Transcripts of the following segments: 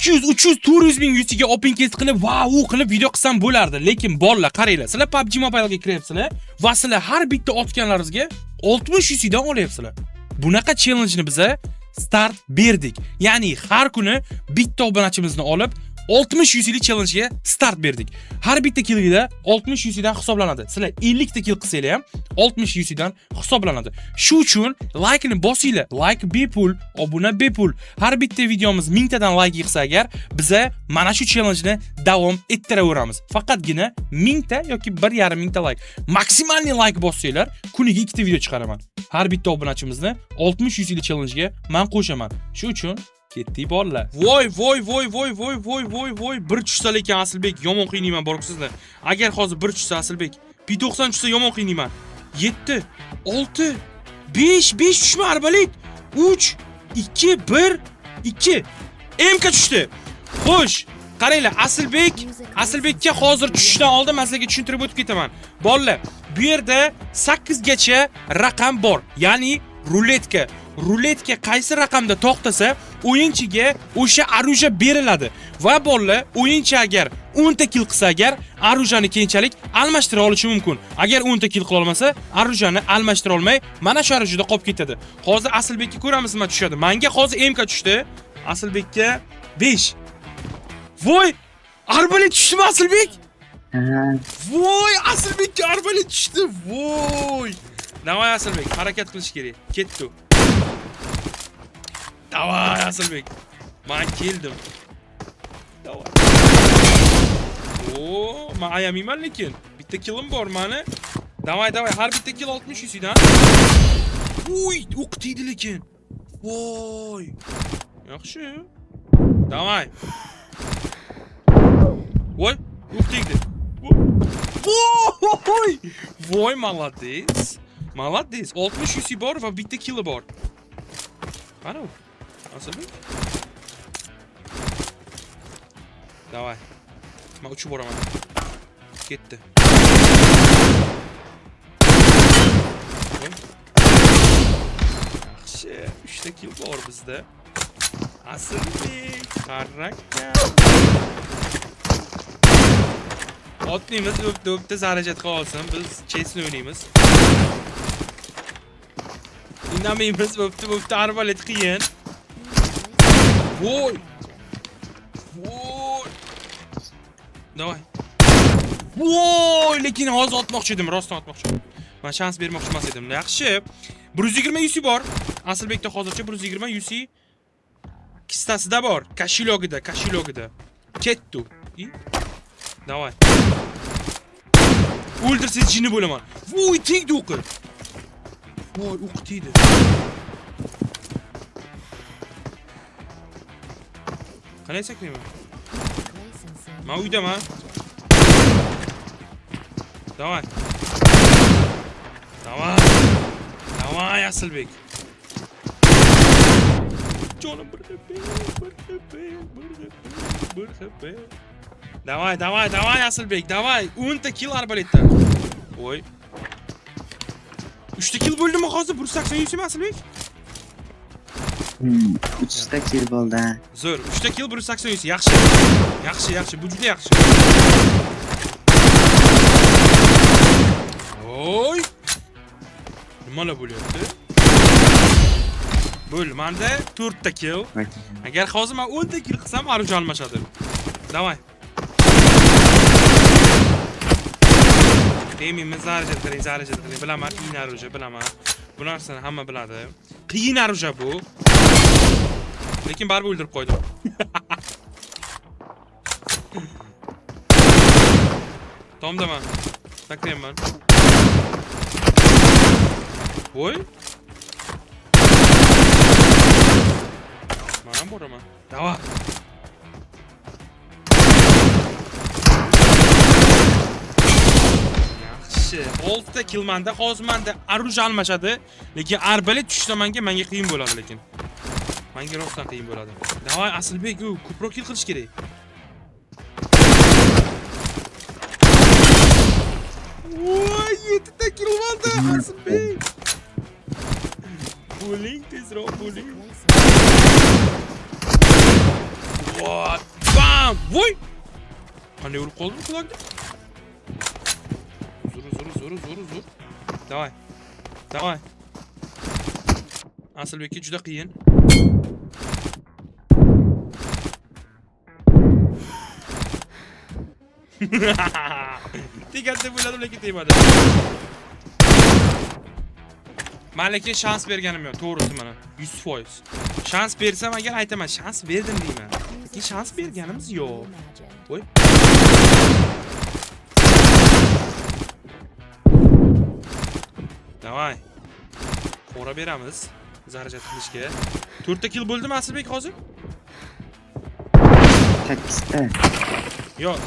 200, 300, 400 ming UC'ga open case qilib, vau qilib video qilsam bo'lardi. Lekin bolalar, qaranglar, sizlar PUBG Mobile'ga kiryapsizlar va sizlar har bitta otganlaringizga 60 UC'dan olyapsizlar. Bunaqa challenge'ni biza start berdik. Ya'ni har kuni bitta obunachimizni olib 60 UC'lik challenge'ga start berdik. Har bitta killda 60 UC'dan hisoblanadi. Sizlar 50 ta kill qilsanglar ham 60 UC'dan hisoblanadi. Shu uchun like-ni bosinglar. Like bepul, obuna bepul. Har bitta videomiz 1000 tadan like yig'sa agar, biza mana shu challenge'ni davom ettiraveramiz. Faqatgina 1000 ta yoki 1,5 mingta like. Maksimalniy like bossanglar, kuniga 2 ta video chiqaraman. Har bitta obunachimizni 60 UC'lik challenge'ga men qo'shaman. Shu uchun ketdik bolalar. Voy voy voy voy voy voy voy voy, bir tushsa lekin Asilbek yomon qiynayman borku sizni. Agar hozir bir tushsa Asilbek, P90 tushsa yomon qiynayman. 7 6 5 5 tushma arbalet. 3 2 1 2 MK tushdi. Xo'sh, qaranglar, Asilbekka hozir tushishdan oldin men sizlarga tushuntirib o'tib ketaman. Bolalar, bu yerda 8 gacha raqam bor. Ya'ni ruletka. Ruletka qaysi raqamda to'xtasa, o'yinchiga o'sha оружие beriladi. Va bolalar, o'yinchi agar 10 ta kill qilsa agar, оружиeni keyinchalik almashtira olishi mumkin. Agar 10 ta kill qila olmasa, оружиeni almashtira olmay, mana shu оружиеda qolib ketadi. Hozir Asilbekka ko'ramiz nima tushadi. Menga hozir MK tushdi. Asilbekka 5. Voy! Arbalet tushdimi Asilbek? Ha, Voy, Asilbekka arbalet tushdi. Voy! Davay Asilbek, harakat qilish kerak. Ketdi. Davay Asilbek. Men keldim. Davay. Oo, men ayamayman lekin. Bitta killim bor mani. Davay, davay, har bitta kill 60 UC'dan. Uy, o'q tegdi lekin. Voy. Yaxshi. Davay. Voy, o'q tegdi. Voy! Voy, молодец. Молодец. 60 UC bor va bitta killi bor. Qani u? Asilbek? Davay. Men uchib boraman. Ketdi. Voy. Yaxshi, 3 ta kill bor bizda. Asilbek, harakat. Otlaymiz, o'pdi, o'pdi, zarajat qilib olsin. Biz chestni o'ynaymiz. Indamaymiz, o'pdi, o'pdi, arbalet qiyin. Voy! Voy! Davay. Voy, lekin hozir otmoqchi edim, rostdan otmoqchi edim. Men shans bermoqchi emas edim. Yaxshi. 120 UC bor. Asilbekda hozircha 120 UC kistasida bor. Kошелёгida, kошелёгida. Ketdi. I? Davay. O'ldirsangiz jinni bo'laman. Voy, tegdi o'qi. Voy, o'qi tegdi. Qanday sakrayman? Men uydaman. Davay. Davay. Davay Asilbek. Jonim 1 HP, 1 HP, 1 HP, 1 HP. Davay, davay, davay Asilbek, davay. 10 ta kill arbaletda. Voy. 3 ta kill bo'ldimi hozir? 180 yuzmi Asilbek? 3 ta kill bo'ldi. Ha. Zo'r. 3 ta kill 180 yuz. Yaxshi. Yaxshi, yaxshi. Bu juda yaxshi. Oy. Nimalar bo'lyapti? Bo'ldi, menda 4 ta kill. Agar hozir men 10 ta kill qilsam, оружие almashadi. Davay. Tegmaymiz, zarajat qiling, zarajat qiling. Bilaman, qiyin оружие, bilaman. Bu narsani hamma biladi. Qiyin оружие bu. Lekin baribir o'ldirib qo'ydim. Tomdaman. Sakrayapman. Voy. Men ham boraman. Davay. Yaxshi. 6 ta kill menda. Hozir menda оружие almashadi. Lekin arbalet tushsa menga qiyin bo'ladi lekin. Menga rostdan qiyin bo'ladi. Davay Asilbek, u ko'proq kill qilish kerak. Voy, 7 ta kill menda Asilbek. Bo'ling, tezroq bo'ling. Voy, Bam! Voy! Qanday urib qoldim quloqda? Zo'r, zo'r, zo'r, zo'r, zo'r. Давай. Давай. Asilbekka juda qiyin. Tegadi deb o'yladim, lekin tegmadi. Man lekin shans berganim yo'q, to'g'risi mana 100%. Shans bersam agar aytaman, shans berdim deyman. Lekin shans berganimiz yo'q. Voy. Давай. Qora beramiz. Заряд qilishga. 4 ta kill bo'ldimi Asilbek hozir? 8 ta. Yo'q.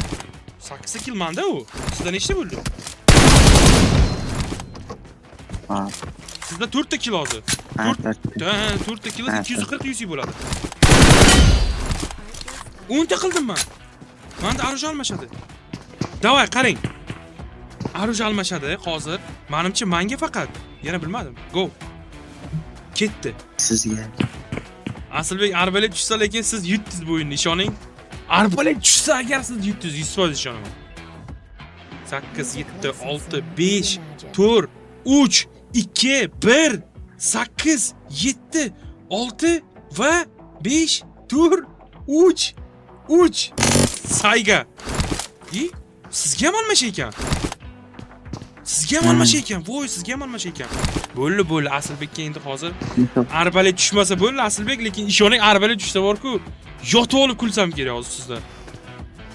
8 ta kill manda u. Sizda nechta bo'ldi? Ha. Sizda 4 ta kill hozir. Ha, 4 4 ta. Ha, 4 ta kill Ha, 240 UC bo'ladi. 10 ta qildim man. Manda оружие almashadi. Давай, qarang. Оружие almashadi hozir. Menimcha manga faqat. Yana bilmadim. Go. Ketdi. Sizga. Asilbek arbalet tushsa, lekin siz yutdingiz bu o'yinni, ishoning. Arbalet tushsa agar siz yutdingiz, 100% ishonaman. 8, 7, 6, 5, 4, 3, 2, 1, 8, 7, 6 va 5, 4, 3, 3. Sayga. I, sizga ham almash ekan. Sizga ham almash ekan. Voy, sizga ham almash ekan. Bo'ldi, bo'ldi. Asilbekka endi hozir arbalet tushmasa bo'ldi Asilbek, lekin ishoning arbalet tushsa bor-ku, yotib olib kulsam kerak hozir sizda.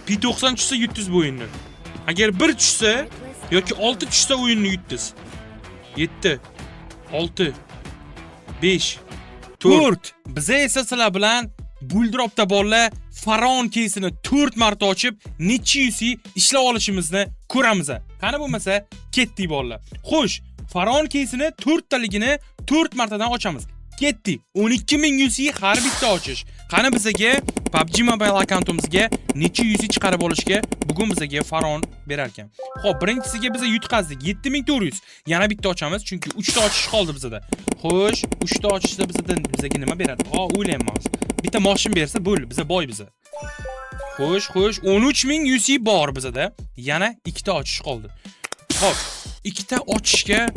P90 tushsa yutdingiz bu o'yinni. Agar 1 tushsa yoki 6 tushsa o'yinni yutdingiz. 7 6 5 4. Biza esa sizlar bilan Bulldropda bolalar Faraon keysini 4 marta ochib, necha UC ishlab olishimizni ko'ramiz. Qani bo'lmasa, ketdik bolalar. Xo'sh, Faraon keysini 4 taligini 4 martadan ochamiz. Ketdik. 12 000 UC har bitta ochish. Qani bizaga PUBG Mobile akkauntimizga necha UC chiqarib olishga bugun bizaga Faraon berar ekan. Xo'p, birinchisiga biza yutqazdik 7400. Yana bitta ochamiz, chunki 3 ta ochish qoldi bizada. Xo'sh, 3 ta ochishda bizadan bizaga nima beradi? O, o'ylayapman hozir. Bitta moshin bersa bo'ldi, biza boy biza. Xo'sh, xo'sh, 13 000 UC bor bizada. Yana ikkita ochish qoldi. Xo'p, ikkita ochishga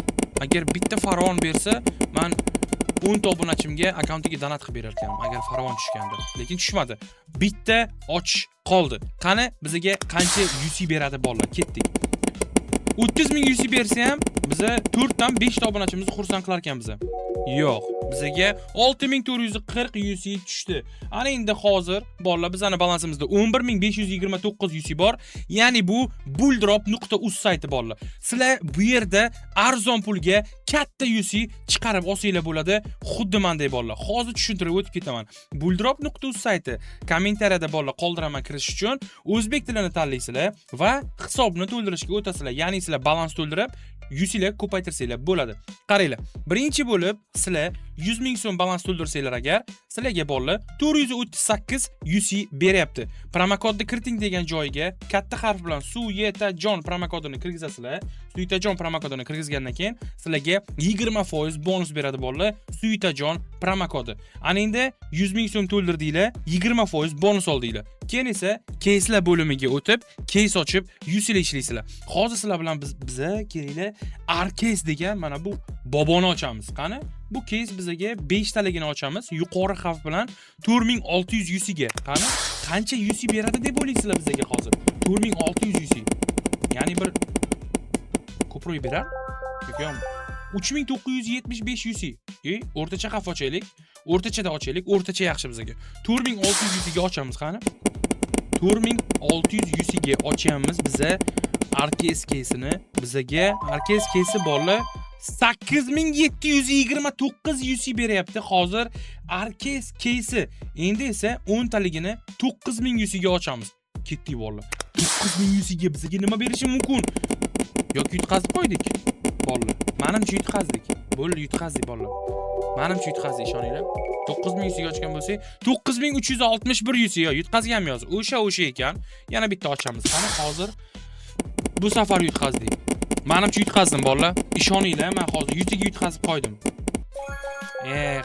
agar bitta Faraon bersa, man 10 ta obunachimga akkauntiga donat qilib berar ekanman, agar Faraon tushganda. Lekin tushmadi. Bitta ochish qoldi. Qani bizga qancha UC beradi bolalar? Ketdik. 30 ming UC bersa ham biza 4 dan 5 ta obunachimizni xursand qilar ekan biza. Yo'q, bizaga 6440 UC tushdi. Ana endi hozir bolalar bizani balansimizda 11 529 UC bor. Ya'ni bu bulldrop.uz sayti bolalar. Sizlar bu yerda arzon pulga katta UC chiqarib olsanglar bo'ladi. Xuddi menday bolalar. Hozir tushuntirib o'tib ketaman. Bulldrop.uz sayti kommentariyada bolalar qoldiraman kirish uchun. O'zbek tilini tanlaysizlar va hisobni to'ldirishga o'tasizlar. Ya'ni sizlar balans to'ldirib UC'lar ko'paytirsanglar bo'ladi. Qaranglar, birinchi bo'lib sizlar 100 ming so'm balans to'ldirsanglar agar, sizlarga bolalar 438 UC beryapti. Promokodni kiriting degan joyiga katta harf bilan SUYETAJON promokodini kirgizasizlar. SUYETAJON promokodini kirgizgandan keyin sizlarga 20% bonus beradi bolalar. SUYETAJON promokodi. Ana endi 100 ming so'm to'ldirdinglar, 20% bonus oldinglar. Keyin esa keyslar bo'limiga o'tib, keys ochib 100 yil ishlaysizlar. Hozir sizlar bilan biza kelinglar Arcase degan mana bu boboni ochamiz. Qani? Bu keys bizaga 5 taligini ochamiz. Yuqori xavf bilan 4600 UC ga. Qani? Qancha UC beradi deb o'ylaysizlar bizaga hozir? 4600 UC. Ya'ni bir ko'proq berar? Yoki yo'qmi? 3975 UC. E, o'rtacha xavf ochaylik. O'rtachada ochaylik. O'rtacha yaxshi bizaga. 4600 UC ga ochamiz, qani? 4600 UC ga ochyapmiz biza Arcase keysini. Bizaga Arcase keysi bolalar 8729 UC beryapti hozir Arcase keysi. Endi esa 10 taligini 9000 UC ga ochamiz. Ketdik bolalar. 9000 UC ga bizaga nima berishi mumkin? Yoki yutqazib qo'ydik bolalar. Menimcha yutqazdik. Bo'ldi, yutqazdik bolalar. Menimcha yutqazdik, ishoninglar. 9000 UC ga ochgan bo'lsak, 9361 UC yo yutqazganmi hozir? O'sha o'sha ekan. Yana bitta ochamiz. Qani hozir bu safar yutqazdik. Menimcha yutqazdim bolalar. Ishoninglar, men hozir yuziga yutqazib qo'ydim. Eh.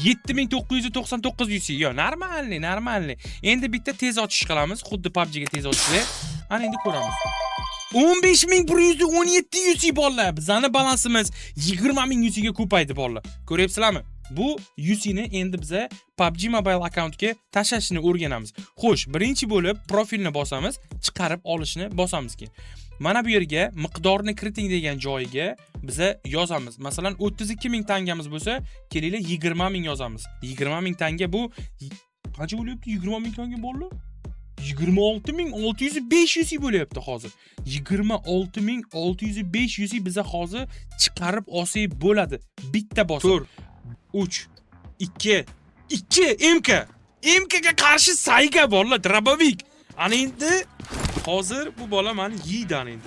7999 UC. Yo, нормальный, нормальный. Endi bitta tez ochish qilamiz, xuddi PUBG ga tez ochishda. Ana endi ko'ramiz. 15117 UC, bolalar. Bizani balansimiz 20000 UC ga ko'paydi, bolalar. Ko'ryapsizlarmi? Bu UC ni endi biza PUBG Mobile akkauntga tashlashni o'rganamiz. Xo'sh, birinchi bo'lib profilni bosamiz, chiqarib olishni bosamiz keyin. Mana bu yerga miqdorni kiriting degan joyiga biza yozamiz. Masalan, 32 000 tangamiz bo'lsa, kelinglar, 20 000 yozamiz. 20 000 tanga bu qancha bo'lyapti? 20 000 tanga, bolalar? 26 605 UC bo'lyapti hozir. 26 605 UC biza hozir chiqarib olsak bo'ladi. Bitta bosib. 4, 3, 2, 2 MK. MK ga qarshi Saiga, bolalar, дробовик. Ana endi hozir bu bola meni yeydi ana endi.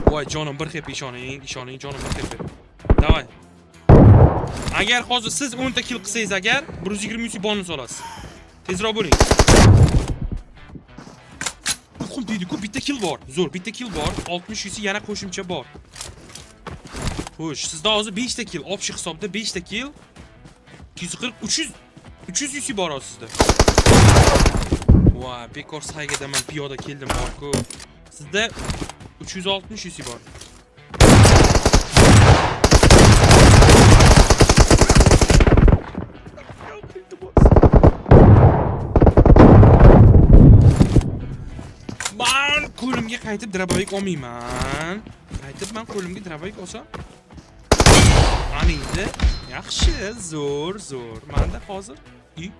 Voy, jonim bir HP, ishoning, ishoning, jonim bir HP. Давай. Agar hozir siz 10 ta kill qilsangiz agar 120 UC bonus olasiz. Tezroq bo'ling. Uqum deydi-ku, bitta kill bor. Zo'r, bitta kill bor. 60 UC yana qo'shimcha bor. Xo'sh, sizda hozir 5 ta kill, общий hisobda 5 ta kill. 240, 300, 300 UC bor hozir sizda. Voy, bekor Saygada man piyoda keldim bor-ku. Sizda 360 UC bor. Iltimos. Man qo'limga qaytib дробовик olmayman. Qaytib man qo'limga дробовик olsam, ana endi yaxshi, zo'r, zo'r. Manda hozir i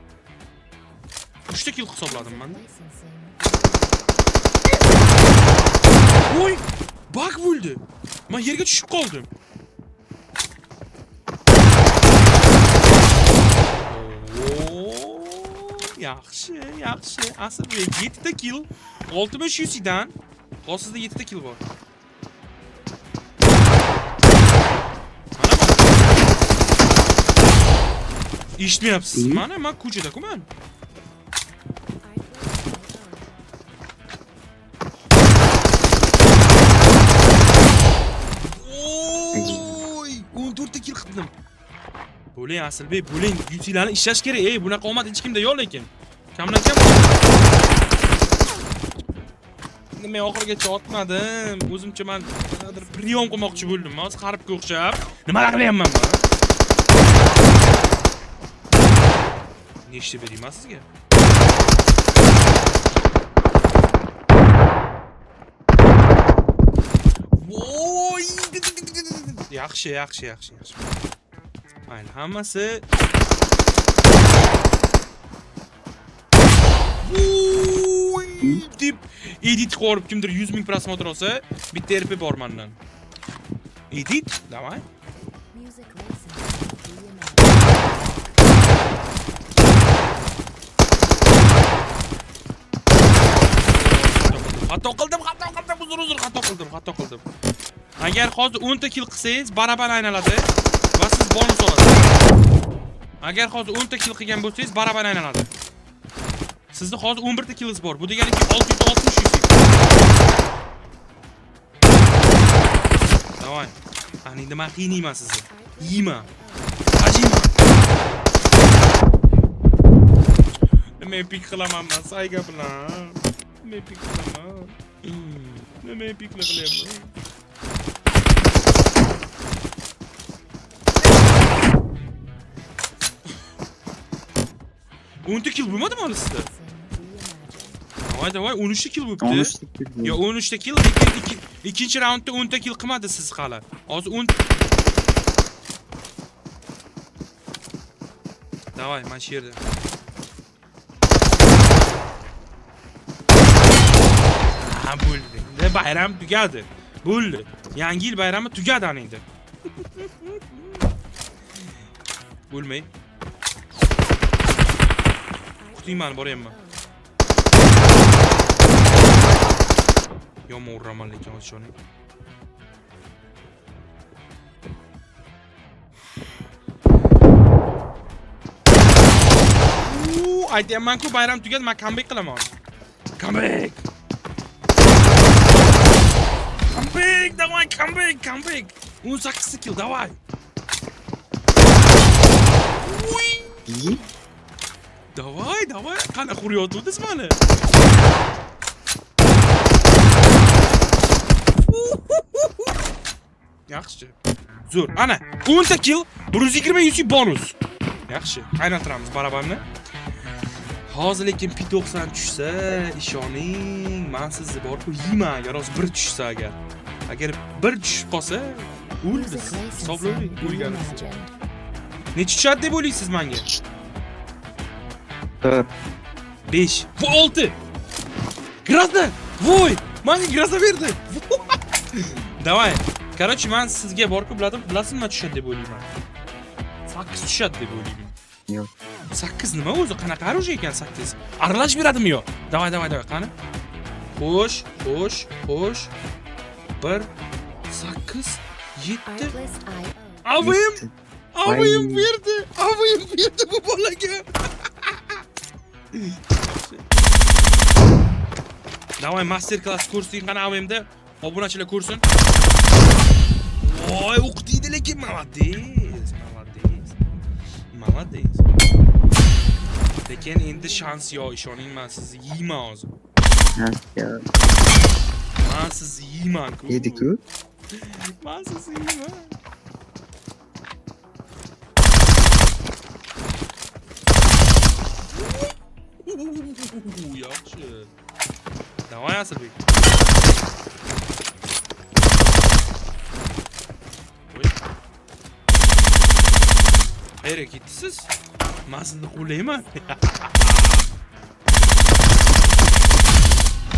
3 ta kill hisobladim manda. Voy, баг bo'ldi. Men yerga tushib qoldim. Oo, yaxshi, yaxshi. Asilbek 7 ta kill, 60 UC dan. Hozir sizda 7 ta kill bor. Mana bor. Eshitmayapsiz? Mana men ko'chada-ku man. Oy, 14 ta kill qildim. Bo'ling, Asilbek, bo'ling. UC'larni ishlash kerak. Ey, bunaqa omad hech kimda yo'q lekin. Kamdan kam. Nima, oxirigacha otmadim. O'zimcha man nimadir приём qilmoqchi bo'ldim. Hozir harbga o'xshab. Nimalar qilyapman man? Nechta berayman sizga? Voy! Yaxshi, yaxshi, yaxshi, yaxshi. Mayli, hammasi. Voy! Deb edit qilib kimdir 100 ming просмотр olsa, bitta RP bor mendan. Edit, давай. Music licensing reimagined. Xato qildim, xato qildim, uzr, uzr, xato qildim, xato qildim. Agar hozir 10 ta kill qilsangiz, baraban aylanadi va siz bonus olasiz. Agar hozir 10 ta kill qilgan bo'lsangiz, baraban aylanadi. Sizda hozir 11 ta killingiz bor. Bu deganiki 660 UC. Давай. Ana endi men qiynayman sizni. Yeyman. Ajiyman. Nima пик qilaman man Sayga bilan? Nima пик qilaman? Nima пик lar qilyapman? 10 ta kill bo'lmadimi hali sizda? Licensing reimagined. Давай, давай, 13 ta kill bo'libdi. 13 ta kill. Yo, 13 ta kill, lekin ikkinchi raundda 10 ta kill qilmadi siz hali. Hozir 10. Давай, mana shu yerda. Ha, bo'ldi. Endi bayram tugadi. Bo'ldi. Yangi yil bayrami tugadi ana endi. Bo'lmay. Kutingman, boryapman. Yomon uraman lekin hozir, ishoning. Uuu, aytyapman-ku, bayram tugadi, men comeback qilaman hozir. Comeback. Comeback, давай, comeback, comeback. 18 kill, давай. Voy. Давай, давай. Qanaqa uryotdingiz mani? Yaxshi. Zo'r. Ana, 10 ta kill, 120 UC bonus. Yaxshi. Aylantiramiz barabanni. Hozir lekin P90 tushsa, ishoning, men sizni borku yeyman agar hozir bir tushsa agar. Agar bir tushib qolsa, o'ldi. Music licensing Hisoblayvering o'lganimizni. reimagined. Necha tushadi deb o'ylaysiz menga? 4. 5, 6. Гроза! Voy! Menga гроза berdi. Давай. Короче, men sizga borku biladim, bilasizmi nima tushadi deb o'ylayman. 8 tushadi deb o'ylayman. Yo'q. 8 nima o'zi? Qanaqa оружие ekan 8? Aralash beradimi yo'q? Давай, давай, давай, qani? Xo'sh, xo'sh, xo'sh. 1 8 7 Artlist.io. AWM AWM Voy. berdi. AWM berdi bu bolaga. Давай master klass ko'rsating qani AWMda. Obunachilar ko'rsin. Voy, o'q deydi lekin молодец, молодец. Молодец. Lekin endi shans yo'q, ishoning, men sizni yeyman hozir. Ha, ya. Men sizni yeyman-ku. Yedi-ku. Men sizni yeyman. Yaxshi. Давай, Asilbek. Voy. Qayerga ketdisiz? Men sizni qo'llayman.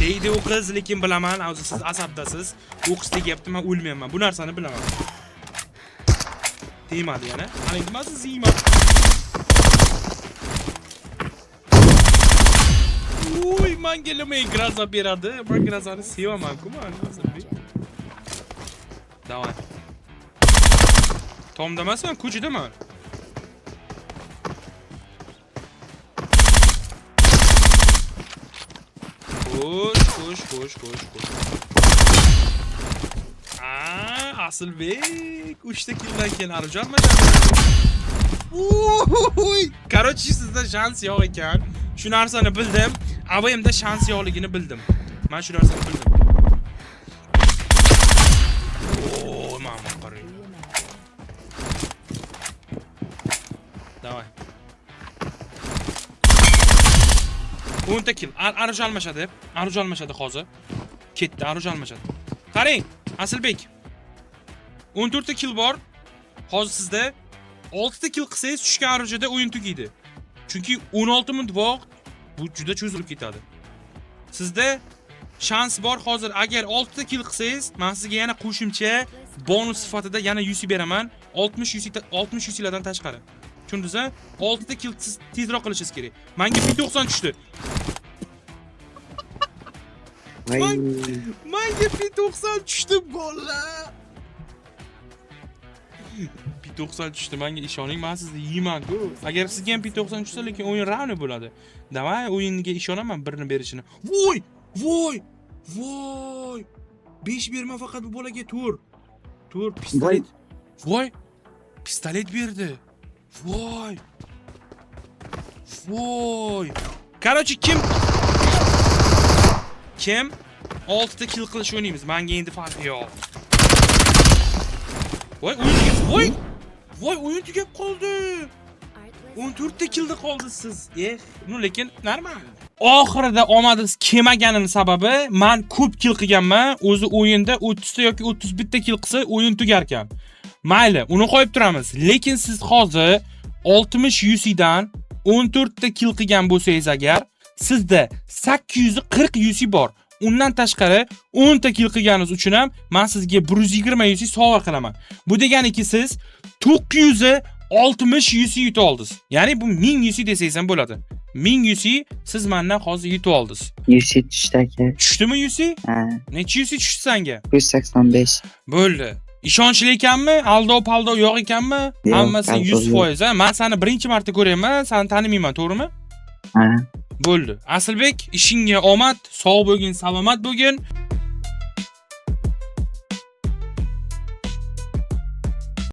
Deydi u qiz, lekin bilaman, hozir siz asabdasiz. U qiz tegyapti, men o'lmayapman. Bu narsani bilaman. Tegmadi yana. Ana endi men sizni yeyman. Uy, manga nima гроза beradi? Men гроза ni sevaman-ku men. Asilbek. Давай. Tomda emasman, ko'chadaman. Xo'sh, xo'sh, xo'sh, xo'sh, xo'sh. Aa, Asilbek 3 ta killdan keyin arujatmagan. Uy! Короче, sizda shans yo'q ekan. Shu narsani bildim. AWMda shans yo'qligini bildim. Men shu narsani bildim. O, mana qarang. Reimagined. Давай. 10 ta kill. Оружие almashadi. Оружие almashadi hozir. Ketdi, оружие almashadi. Qarang, Asilbek. 14 ta kill bor. Hozir sizda 6 ta kill qilsangiz tushgan оружие da o'yin tugaydi. Chunki 16 minut vaqt, bu juda cho'zilib ketadi. Sizda shans bor hozir, agar 6 ta kill qilsangiz, men sizga yana qo'shimcha bonus sifatida yana UC beraman. 60 UC, 60 UC lardan tashqari. Tushundingiz a? 6 ta kill siz tezroq qilishingiz kerak. Menga P90 tushdi. Voy. Menga P90 tushdi, bola. P90 tushdi menga, ishoning, men sizni yeyman-ku. Agar sizga ham P90 tushsa, lekin o'yin равный bo'ladi. Давай, o'yinga ishonaman birini berishini. Voy! Voy! Voy! 5 berma faqat bu bolaga, tur. Tur, pistolet. Voy! Pistolet berdi. Voy! Voy! Короче, kim 6 ta kill qilish o'ynaymiz. Menga endi farqi yo'q. Voy, o'yin tugab, voy! Voy, o'yin tugab qoldi. Artlist 14 ta killda qoldi siz. Eh, ну lekin normal. Oxirida omadingiz kelmaganining sababi men ko'p kill qilganman. O'zi o'yinda 30 ta yoki 31 ta kill qilsa o'yin tugar ekan. Mayli, uni qo'yib turamiz. Lekin siz hozir 60 UC dan 14 ta kill qilgan bo'lsangiz agar, sizda 840 UC bor. Undan tashqari 10 ta kill qilganingiz uchun ham men sizga 120 UC sovg'a qilaman. Bu deganiki, siz 960 UC yutib oldingiz. Ya'ni bu 1000 UC desangiz ham bo'ladi. 1000 UC siz mendan hozir yutib oldingiz. UC tushdi, aka. Tushdimi UC? Ha. Necha UC tushdi senga? 185. Bo'ldi. Ishonchli ekanmi? Aldov paldov yo'q ekanmi? Yo'q, Hammasi aldov 100%, ha? Men seni birinchi marta ko'ryapman, seni tanimayman, to'g'rimi? Ha. Bo'ldi. Asilbek, ishingga omad, sog' bo'lgin, salomat bo'lgin.